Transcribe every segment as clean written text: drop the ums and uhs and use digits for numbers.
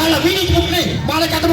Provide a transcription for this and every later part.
Malam ini nih, balik kata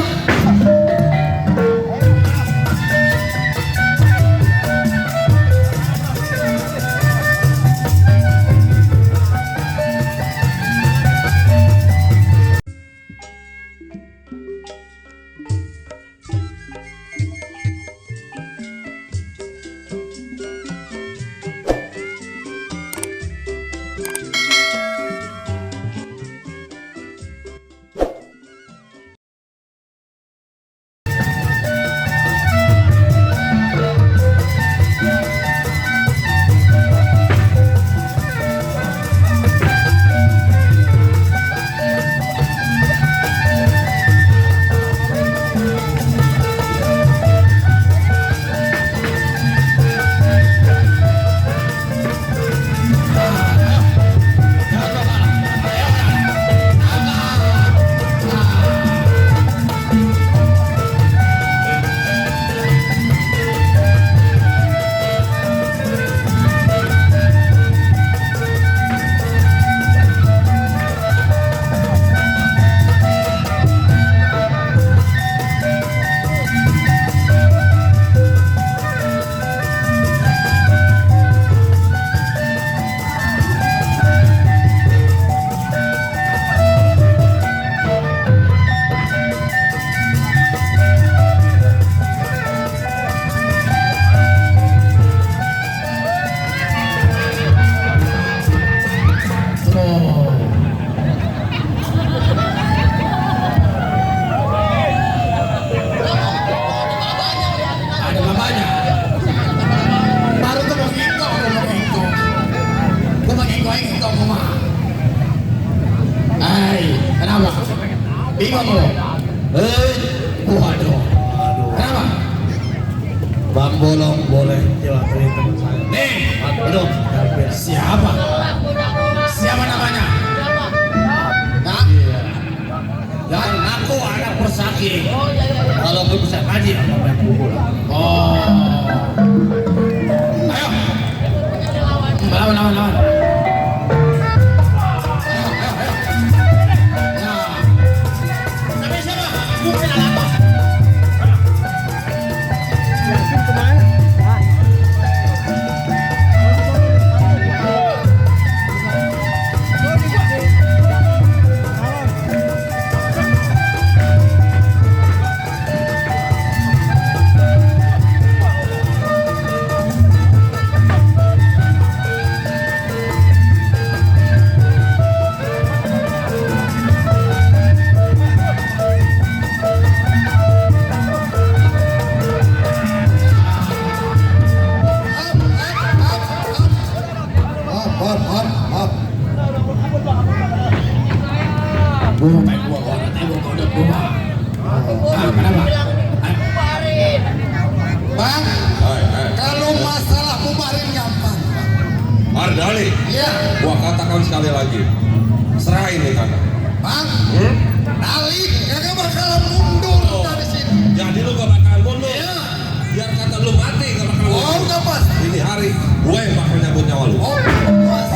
bingung lo. Waduh. Kenapa? Bang Bolong boleh diwakili teman saya. Nih, Aduh, siapa? Siapa namanya? Nah, jangan ngaku anak persaki. Kalau gue bisa ngaji, oh. Ayo, lawan. Bang, kalau masalah bubarin gampang. Mardali, Iya, gua katakan sekali lagi, serahin nih kakak. Bang, Dali, kagak bakalan mundur dari sini. Jadi lu gak bakal mundur. Iya. Biar kata lu mati gak bakal mundur. Oh, udah pas. Ini hari gue yang bakal nyabut nyawa lu. Oh, pas.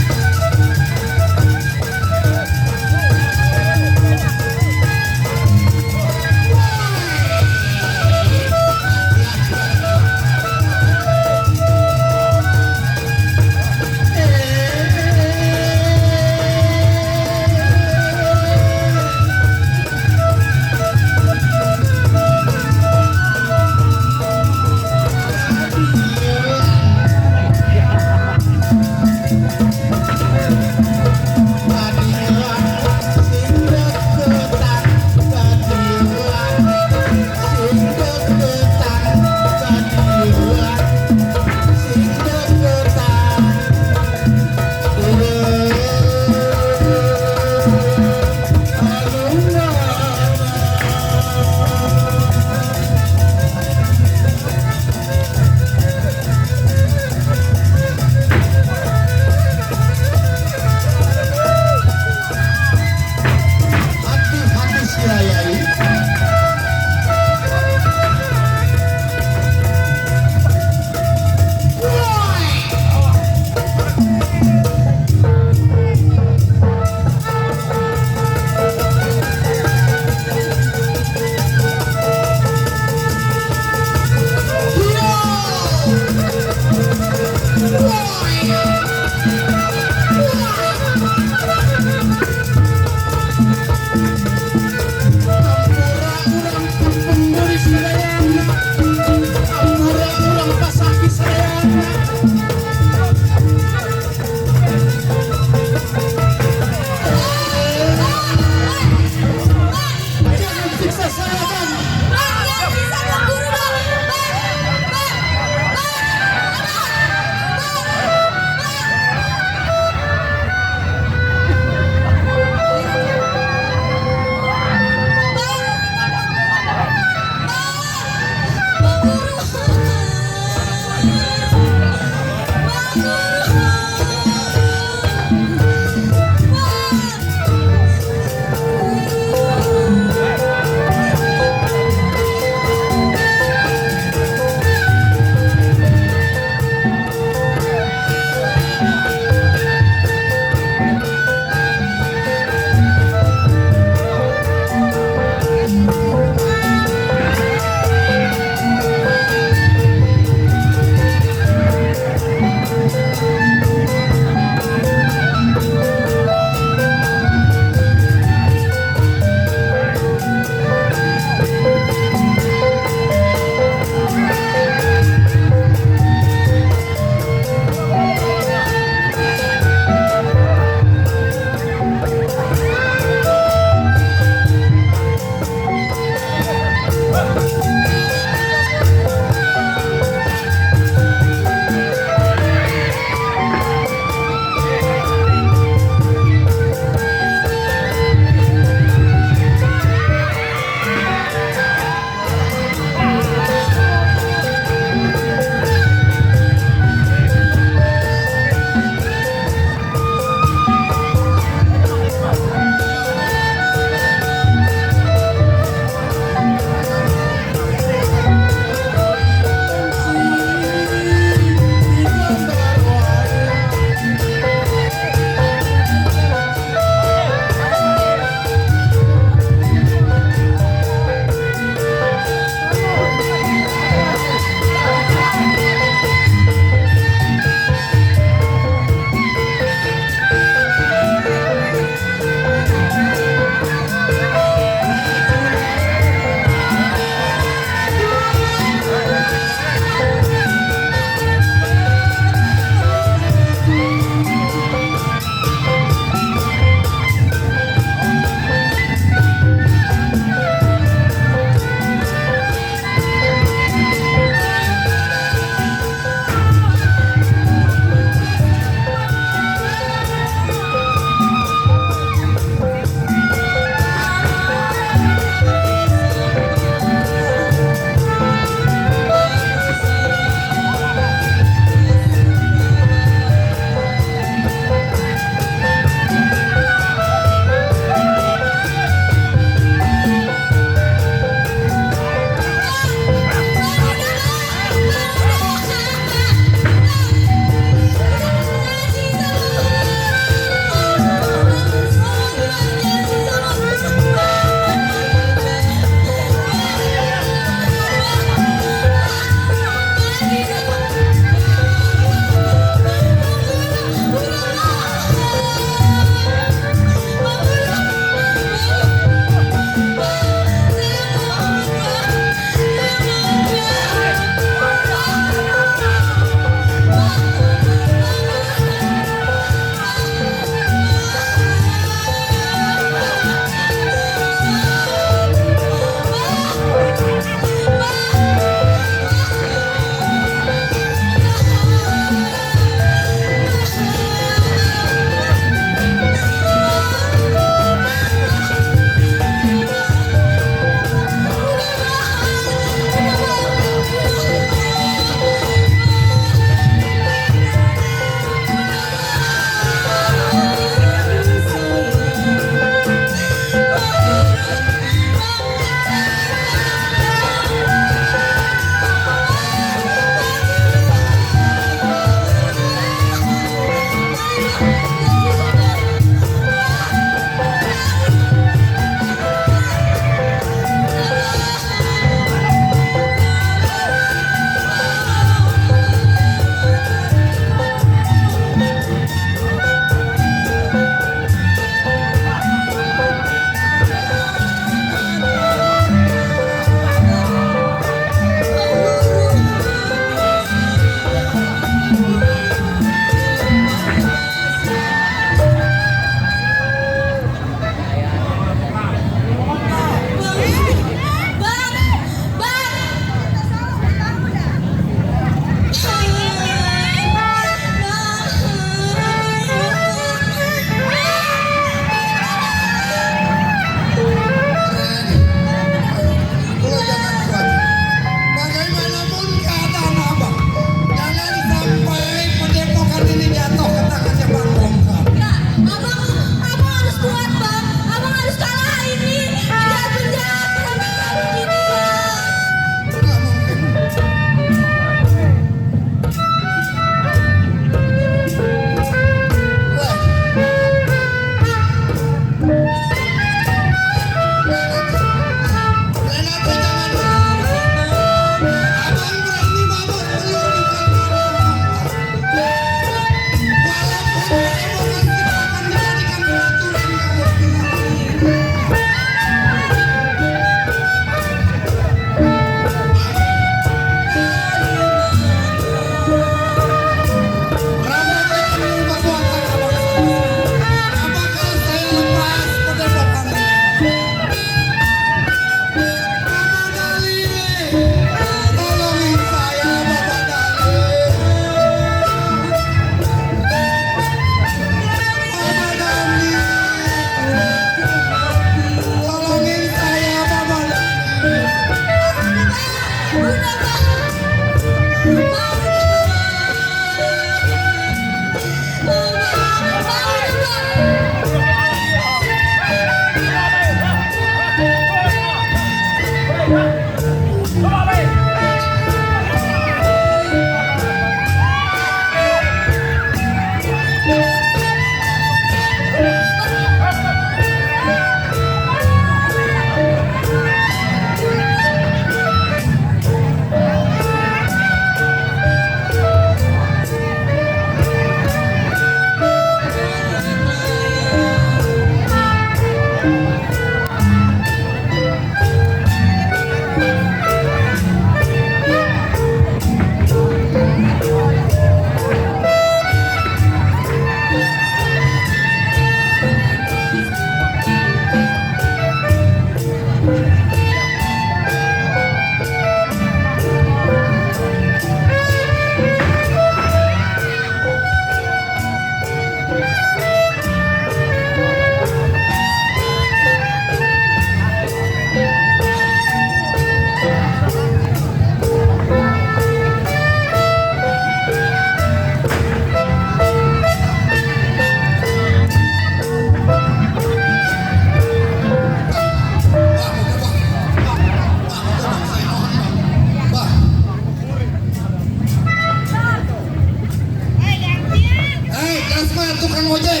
Tukang ojek,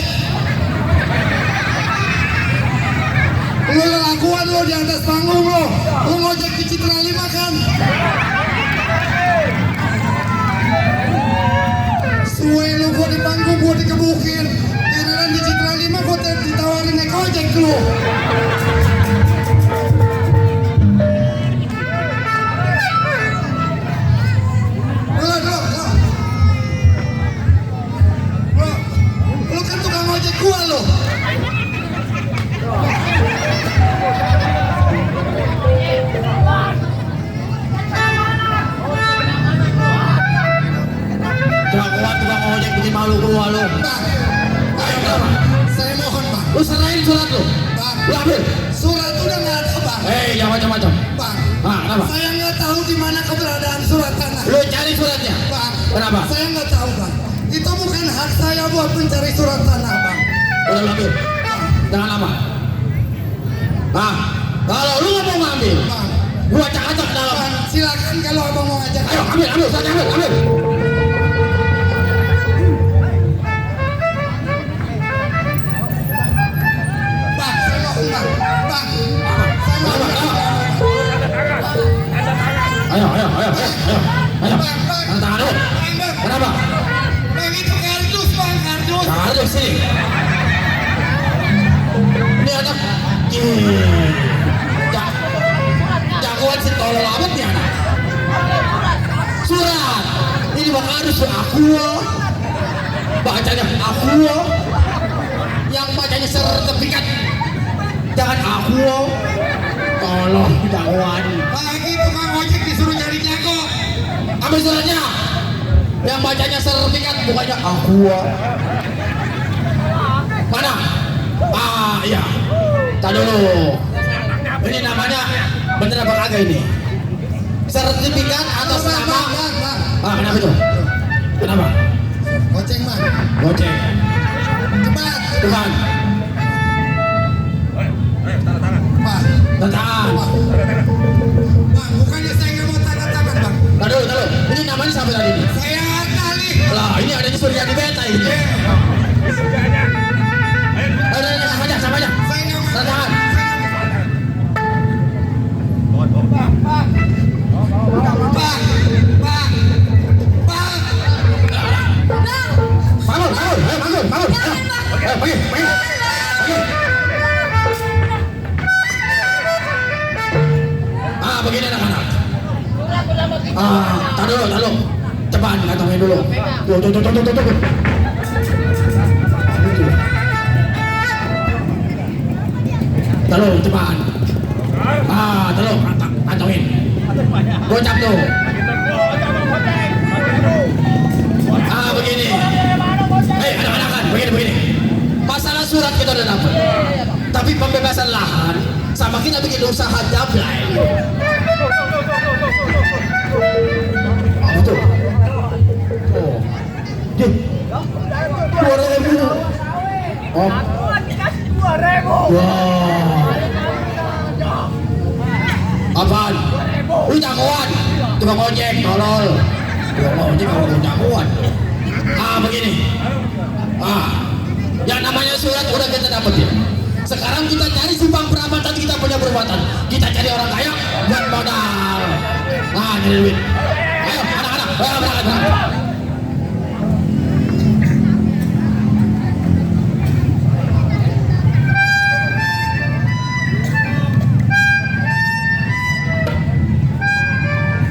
lu lelakuan lo di atas panggung lo ngojek di Citra 5 kan? Suwe lo gua di panggung gua dikebukin, giliran di Citra 5 gua ditawarin naik ojek lo. Lu kan tukang ojek gua lo. Tukang ojek bikin malu gua lo. Bang, saya mohon bang. Lu serahin surat lu. Bang, Lu ambil. surat udah nggak ada bang. Jangan macam-macam. Bang, Kenapa? saya nggak tahu di mana keberadaan surat tanah. Lu cari suratnya. Bang, Kenapa? saya nggak tahu bang. Itu bukan hak saya buat mencari surat tanah bang. Udah lu ambil. Jangan lama. Kalau lu nggak mau ngambil, Bang, gua acak-acak dalam. bang, silakan kalau abang mau ngajak. Ayo ambil, suratnya ambil. Bang, saya mohon bang. Bang, saya mohon. Ayo. Bang, bang. Tanda tangan lu. Bang, Kenapa? bang itu kardus bang, kardus. Harus sini. Ini anak. Jagoan si tolol amat nih anak. Surat. Ini bang harus aku. Bacanya aku. Yang bacanya sertifikat. Jangan aku. Tolong jagoan. Lagi tukang ojek disuruh nyari jago. Ambil suratnya. Yang bacanya sertifikat bukannya aku. Mana? Iya. Tadi dulu. Ini namanya bener apa kagak ini? Sertifikat atas nama. Bang. Kenapa itu? Kenapa? Goceng bang. Goceng. Cepat. Tuhan. Bang. Tantangan. Bang, bukannya saya nggak mau tanda tangan bang. Tadi dulu. Ini namanya siapa tadi ini? Saya tali. Lah, ini adanya Suryani Beta ini. Ayo, sama aja. Saya nggak mau. Tantangan. Bang. Bangun. Ayo, pergi. Begini anak-anak. Tahan dulu. Cepat, kantongin dulu. Tuh. Tahan, cepat. Kantongin. Gocap tuh. Begini. Anak-anak, begini. Masalah surat kita udah dapat. Tapi pembebasan lahan sama kita bikin usaha jablay. tukang ojek, tolol. Tukang ojek kalau punya kuat. Begini. Yang namanya surat udah kita dapetin. Sekarang kita cari simpang perabatan, kita punya perbuatan. Kita cari orang kaya buat modal. Ini duit. Ayo, anak-anak, berangkat.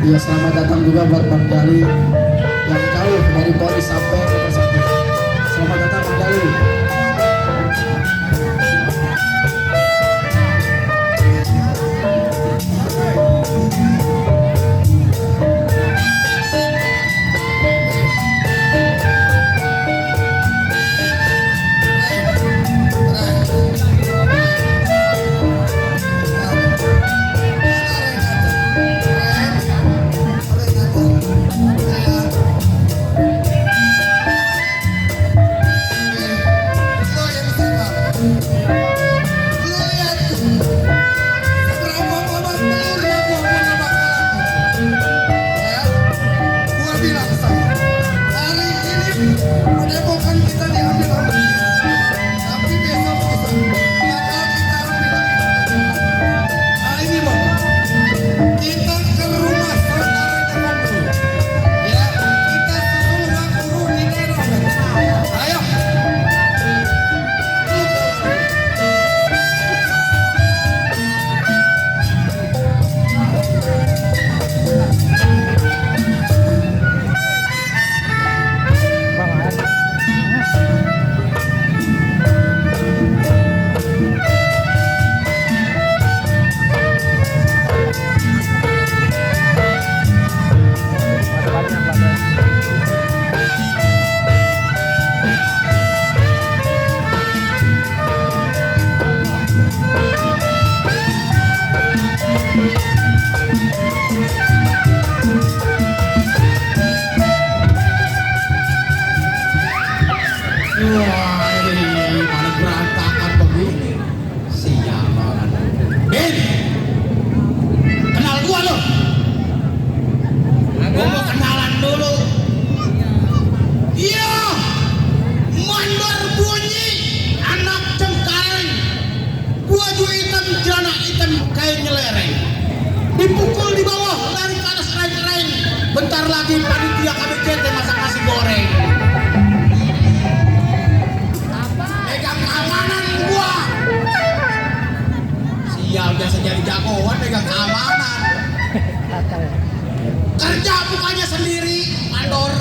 Iya, selamat datang juga buat Bang Gali yang jauh dari Bali sampai ke Persatu. Selamat datang Bang Gali. Padepokan kita diambil oleh dia. Tapi besok kita ambil lagi. Hari ini Bang, kita ke rumah saudaranya Bang dulu. Ya, kita susul Bang Guru di daerah. Ayo. Mana berantakan begini. Sialan. Bin, kenal gua lo. Gua mau kenalan dulu. Iya, mandor bunyi, anak cengkareng. Baju hitam, celana hitam, kain nyelereng. Dipukul di bawah, lari ke atas keren-keren. Bentar lagi panitia KBCT masak nasi goreng. Pegang keamanan gua. Sial, biasa jadi jagoan pegang keamanan. Kerja bukannya sendiri, mandor.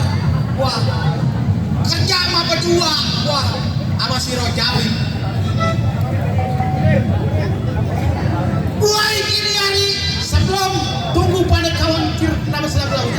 Wah, kerja sama berdua. Wah, sama si Rojawi. Gua ini hari sebelum tunggu pada kawan nama selama laut.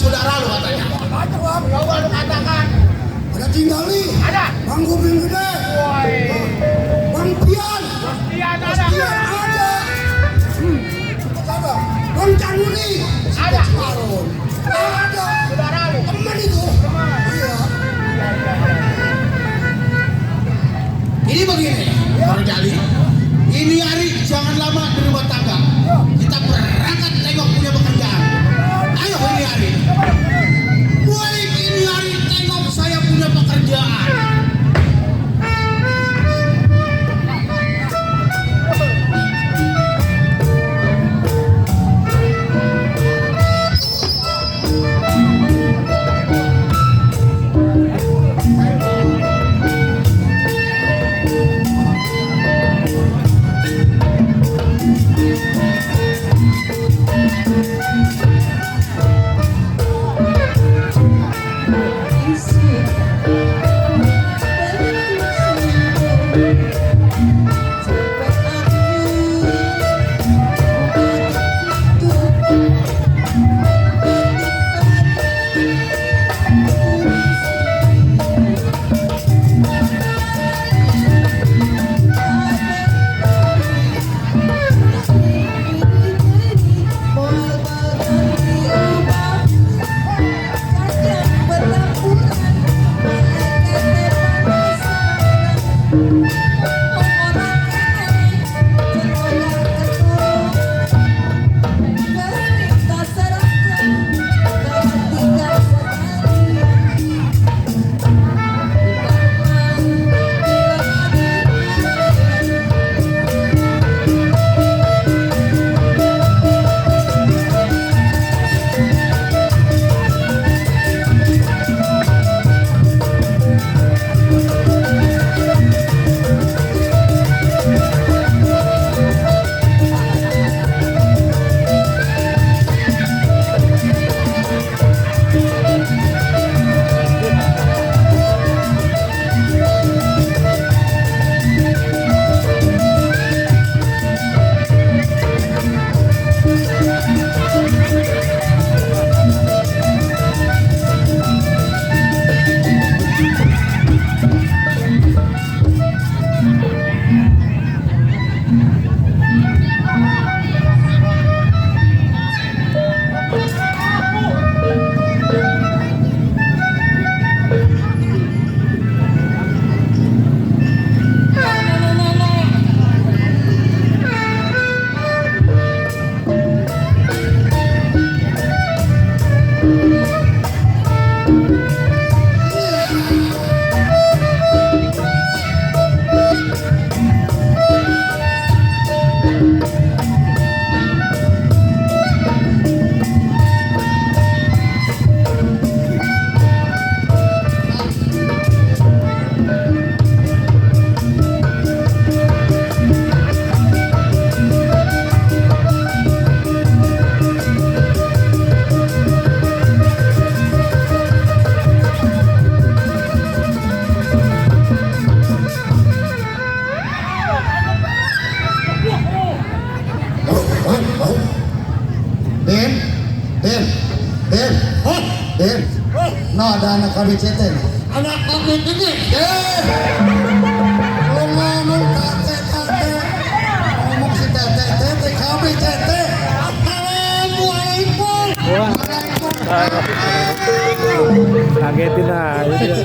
saudara lu katanya. Coba lu katakan. Ada tinggali. Ada. Bang Kuping Gede. Bang Pian. Pian Pian ada. Ada. Bang Canuri. Ada. Harun. Ada. Saudara lu. Teman itu. Iya. Ini begini, Bang Jali. Ini hari jangan lama di rumah tangga. Kita berangkat tengok punya pekerjaan. Ayo ini hari. Mulai ini hari tengok saya punya pekerjaan. No, ada anak KBCT. Anak KBCT. Lo ngomong KBCT. Ngomong si Tete, Tete KBCT. Assalamualaikum. Kagetin aja dia.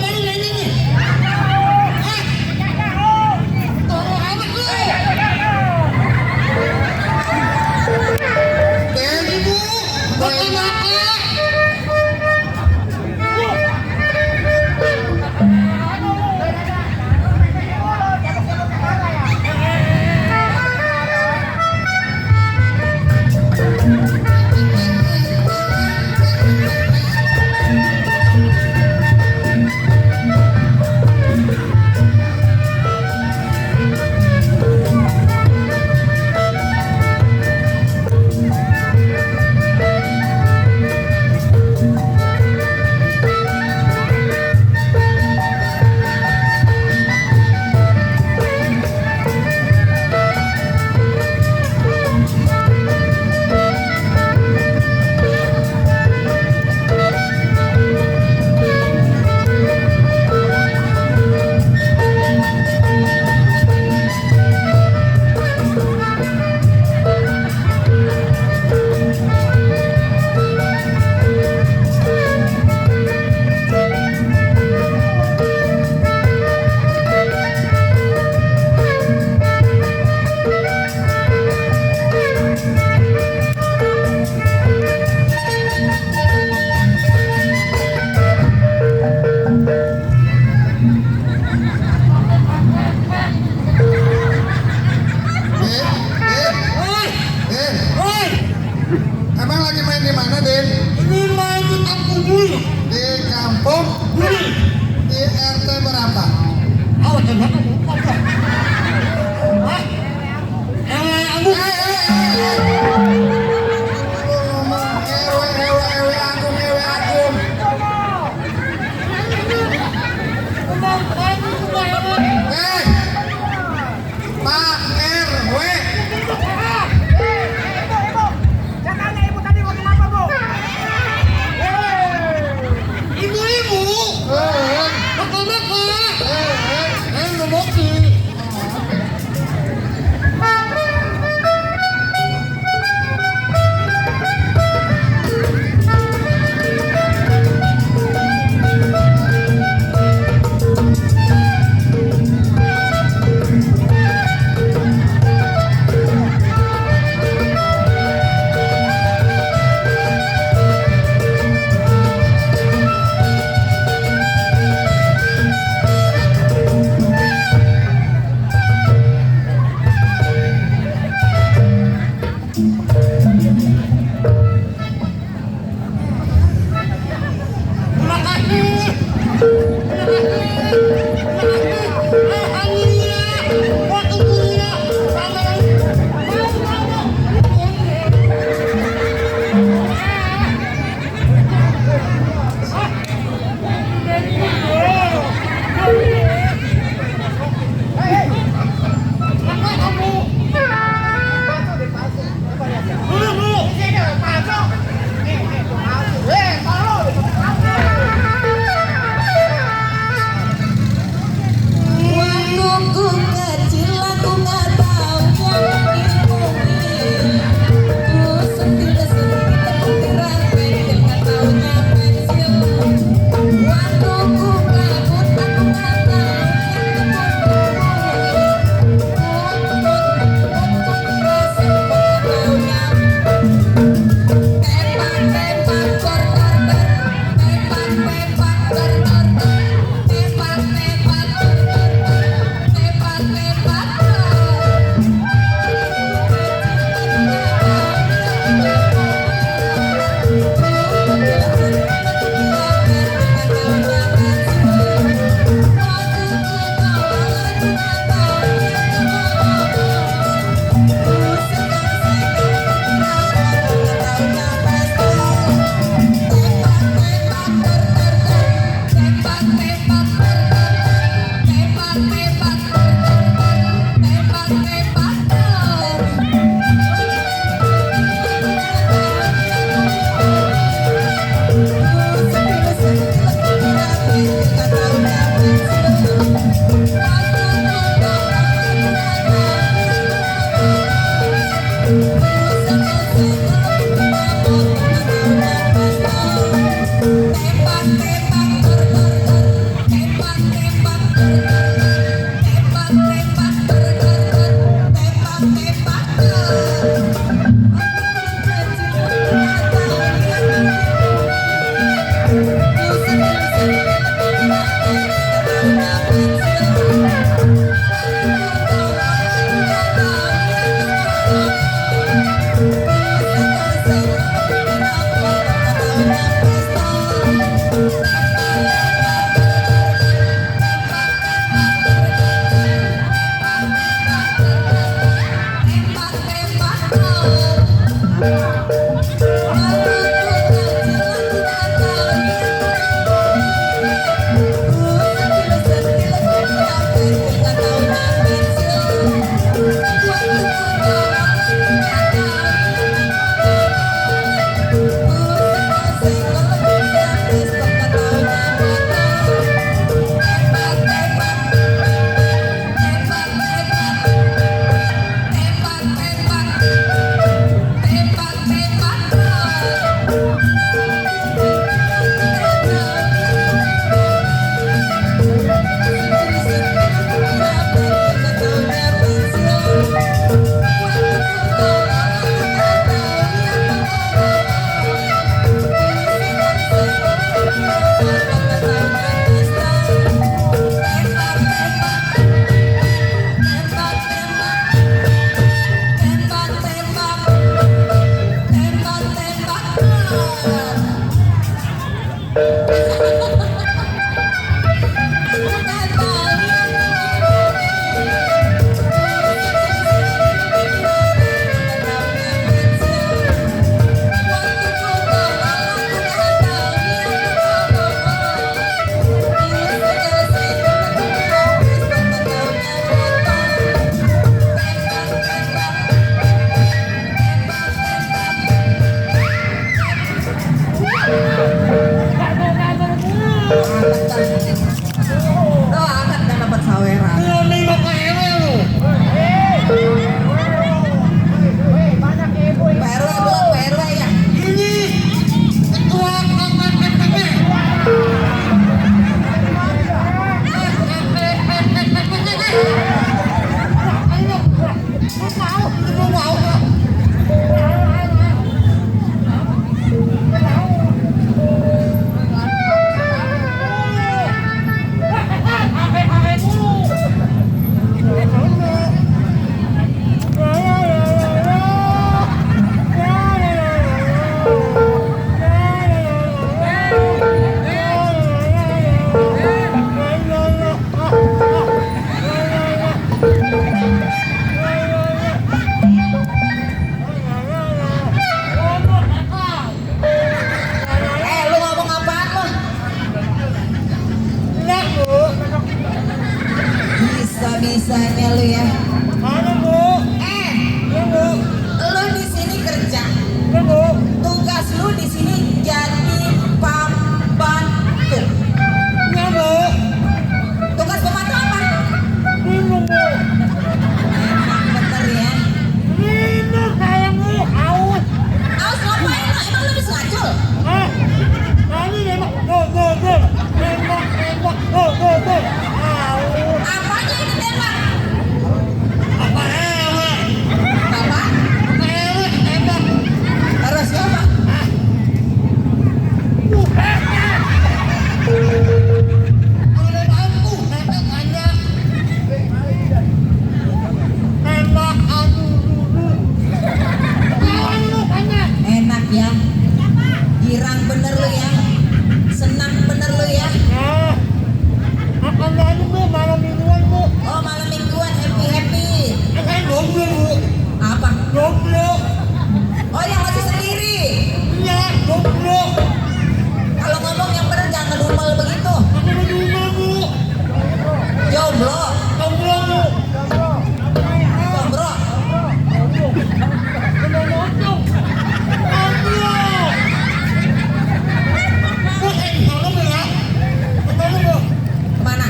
Bisa-bisanya lu ya. Mana bu? Bu. Lu di sini kerja. Bu. Tugas lu di sini jadi pembantu. Ya bu. Tugas pembantu apa? Minum bu. Emang bener ya. Minum sayang bu. Haus. Aus ngapain lu? Emang lu bisa ngacul? Ini nembak. Go. Nembak. Go. Haus. Apanya ini tembak? Apa ewe? Apa? Ewe nembak. Terus siapa? Ada bangku. Nembak aja. Nembak dulu. Kawan lu banyak. Enak ya. Girang bener lu ya. Senang bener lu ya. Akan lagi bu, malam mingguan bu. Oh malam mingguan happy. Saya jomblo bu. Apa? Jomblo. Oh yang masih sendiri. Iya, jomblo. Kalau ngomong yang bener jangan ngedumel begitu. Aku di rumah bu. Jomblo. Jomblo bu. Jomblo. Udah motong. Jomblo. Bu, tolong ya. Tolong bu. Kemana?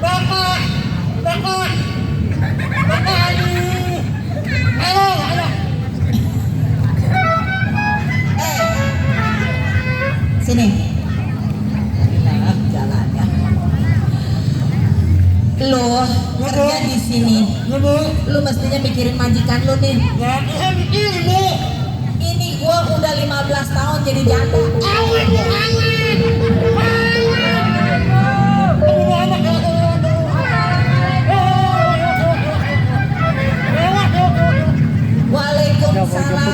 Bapak. Aduh. Halo. Sini. Nah, jalannya. Lo kerja di sini. Ya bu. Lu mestinya mikirin majikan lu nih. Ya, saya mikir bu. Ini gua udah 15 tahun jadi janda. Awet bu, awet. Aku mau anak ya. Waalaikumsalam.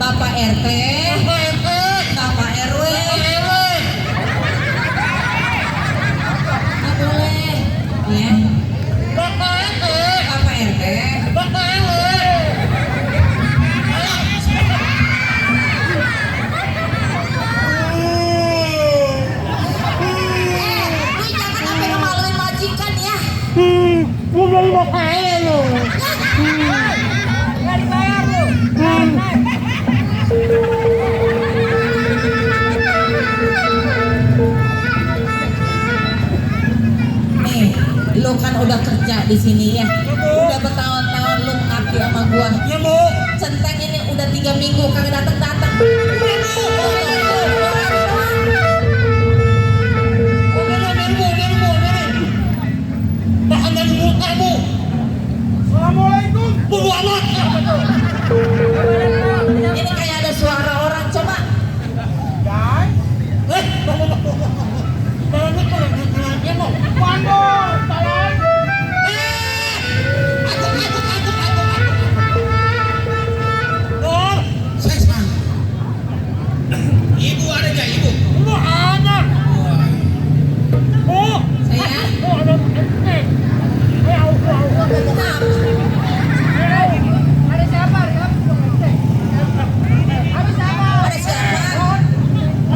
Bapak RT, Bapak RW, nggak boleh, ya. Bapak RT, lu jangan sampai ngemaluin majikan ya. Nih, lu kan udah kerja di sini ya. Udah bertahun-tahun lu ngabdi sama gua. Ya Bu. Centeng ini udah 3 minggu kagak datang-datang. Tahan dari mukamu. Assalamualaikum. Bodo amat. Ini kayak ada suara orang, coba. Sesan. Ibu ada gak ibu? Saya kenapa? Ada siapa?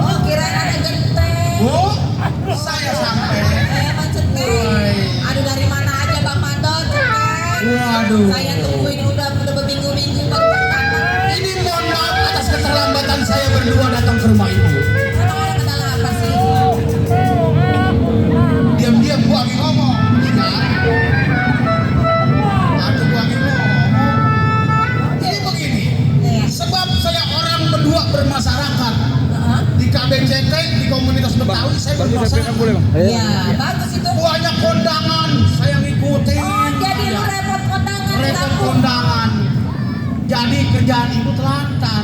Oh, kirain ada genteng. Bu, saya sampai. Emang centeng. Aduh, dari mana aja Bang Mandor, centeng. Waduh. Saya tungguin udah berminggu-minggu baru datang. Ini mohon maaf atas keterlambatan saya berdua datang ke rumah ibu. Emang ada kendala apa sih? Diam-diam gua lagi ngomong. Iya. Aduh gua lagi ngomong. Jadi begini. Iya. Sebab saya orang berdua bermasyarakat Heeh. di KBCT di komunitas Betawi saya bermasyarakat. Ya, bagus itu. Banyak kondangan saya ngikutin. Oh, jadi lu repot kondangan di Repot kampung. kondangan. Jadi kerjaan ibu telantar.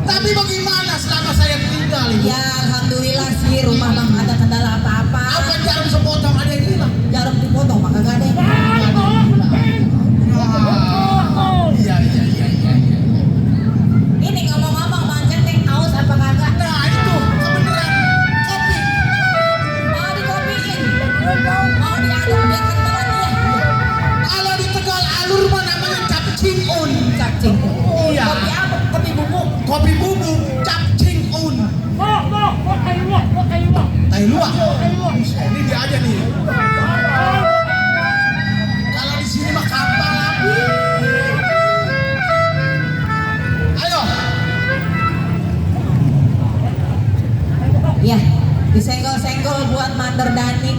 Tapi bagaimana selama saya tinggal ibu? Ya, alhamdulillah sih rumah Bang ada kendala apa-apa. Apa jarum sepotong ada yang hilang? Jarum dipotong maka gak ada yang Iya. Ini ngomong-ngomong Bang Centeng haus apa kagak? Nah itu kebenaran kopi. Mau dikopiin? Mau diaduk biar kentelan ya? Kalau di Tegal Alur mah namanya capcing-un. Cacing. Iya. Kopi apa? Kopi bubuk. Kopi bubuk capcing-un. Tai luak. Ini dia aja nih. Kalau di sini mah kapal api. Ayo. Ya, disenggol-senggol buat Mandor Dani.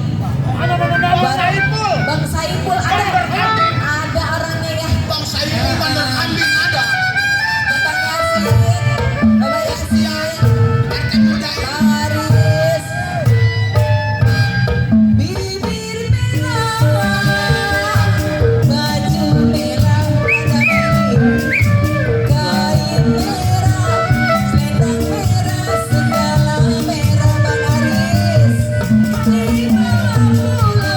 Bang Saipul ada. Ada orangnya ya. Bang saya ini bandar kambing ada. Bapak Yasin. Bapak Yasin. RT muda ini. Bang Aris. Bibir merah, baju merah, kain merah, selendang merah, segala merah Bang Aris. Di malam bulan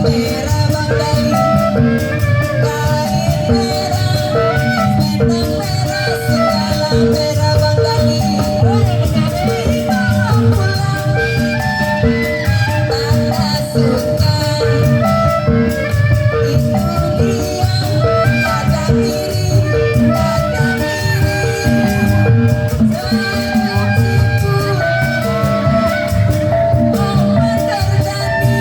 merah bangkai, kain merah, selendang merah, segala merah bangkai. Dibawa pulang, tanda suka. Itu dia ada miring, ada miring. Sayang sipu, oh terjadi.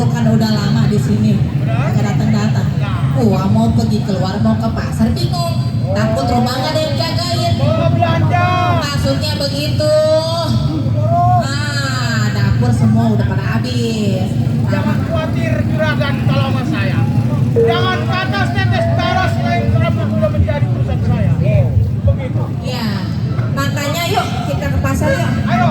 lu kan udah lama di sini, nggak datang-datang. Gua mau pergi keluar, mau ke pasar, bingung. Takut rumah nggak ada yang jagain. Mau belanja. Maksudnya begitu. Ah, dapur semua udah pada habis. Jangan khawatir juragan kalau sama saya. Jangan kata tetes darah selain rambut sudah menjadi urusan saya. Begitu. Ya, makanya yuk kita ke pasar yuk. Ayo.